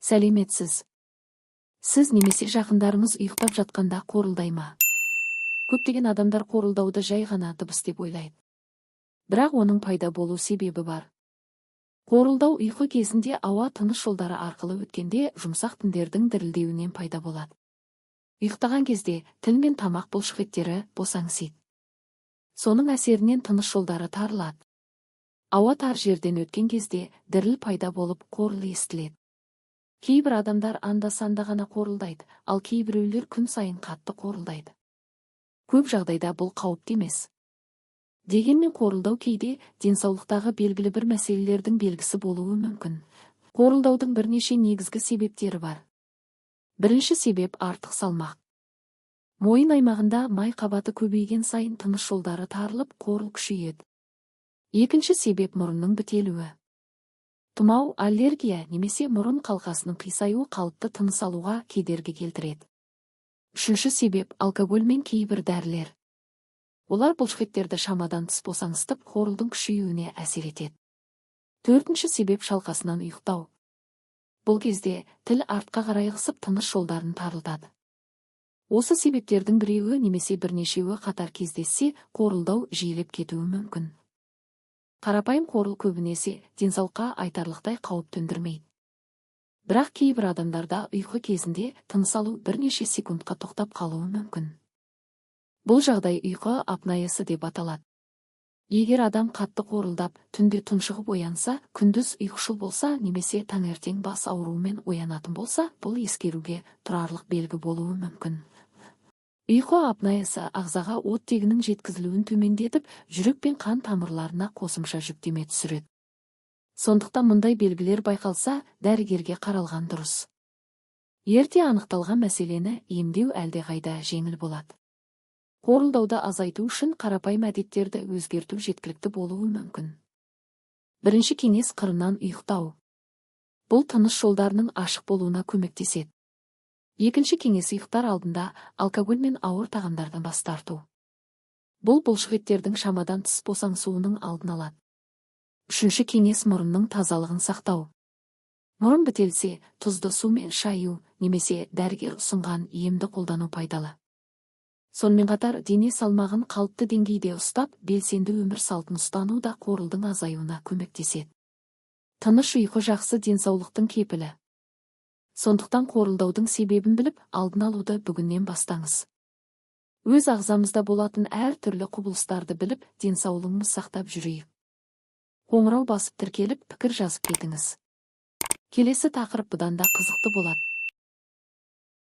Сәлеметсіз. Сіз немесе жақындарыңыз ұйықтап жатқанда қорылдай ма? Көптеген адамдар қорылдауды жай ғана дыбыс деп ойлайды. Бірақ оның пайда болу себебі бар. Қорылдау ұйқы кезінде ауа тыныс жолдары арқылы өткенде жұмсақ тіндердің дірілдеуінен пайда болады. Ұйықтаған кезде тіл мен тамақ бұлшықеттері босаңсиды. Соның әсерінен тыныс жолдары тарылады. Ауа тар жерден өткен кезде діріл пайда болып, қорыл естіледі. Кейбір адамдар анда-санда ғана қорылдайды, ал кейбіреулер күн сайын қатты қорылдайды. Көп жағдайда бұл қауіпті емес. Дегенмен қорылдау кейде денсаулықтағы белгілі бір мәселелердің белгісі болуы мүмкін. Қорылдаудың бірнеше негізгі себептері бар. Бірінші себеп – артық салмақ. Мойын аймағында май қабаты көбейген сайын тыныс жолдары тарылып, қорыл күшейеді. Екінші себеп – мұрынның бітелуі. Тұмау, аллергия немесе мұрын қалқасының қисаюы қалыпты тыныс алуға кедергі келтіреді. Үшінші себеп – алкоголь мен кейбір дәрілер. Олар бұлшықеттерді шамадан тыс босаңсытып, қорылдың күшеюіне әсер етеді. Төртінші себеп – шалқасынан ұйықтау. Бұл кезде тіл артқа қарай ығысып, тыныс жолдарын тарылтады. Осы себептердің біреуі немесе бірнешеуі қатар кездессе, қорылдау жиілеп кетуі мүмкін. Қарапайым қорыл көбінесе денсаулыққа айтарлықтай қауіп төндірмейді. Бірақ кейбір адамдарда ұйқы кезінде тыныс алу бірнеше секундқа тоқтап қалуы мүмкін. Бұл жағдай ұйқы апноэсы деп аталады. Егер адам қатты қорылдап, түнде тұншығып оянса, күндіз ұйқышыл болса немесе таңертең бас ауруымен оянатын болса, бұл ескеруге тұрарлық белгі болуы мүмкін. Ұйқы апноэсы ағзаға оттегінің жеткізілуін төмендетіп, жүрек пен қан тамырларына қосымша жүктеме түсіреді. Сондықтан мұндай белгілер байқалса, дәрігерге қаралған дұрыс. Ерте анықталған мәселені емдеу әлдеқайда жеңіл болады. Қорылдауды азайту үшін қарапайым әдеттерді өзгерту жеткілікті болуы мүмкін. Бірінші кеңес – қырынан ұйықтау. Бұл тыныс жолдарының ашық болуына көмектеседі. Екінші кеңес – ұйықтар алдында алкоголь мен ауыр тағамдардан бас тарту. Бұл бұлшықеттердің шамадан тыс босаңсуының алдын алады. Үшінші кеңес – мұрынның тазалығын сақтау. Мұрын бітелсе, тұзды сумен шаю немесе дәрігер ұсынған емді қолдану пайдалы. Сонымен қатар дене салмағын қалыпты деңгейде ұстап, белсенді өмір салтын ұстану да қорылдың азаюына көмектеседі. Тыныш ұйқы – жақсы денсаулықтың кепілі. Сондықтан қорылдаудың себебін біліп, алдын алуды бүгіннен бастаңыз. Өз ағзамызда болатын әр түрлі құбылыстарды біліп, денсаулығымызды сақтап жүрейік. Қоңырау басып, тіркеліп, пікір жазып кетіңіз. Келесі тақырып бұдан да қызықты болады.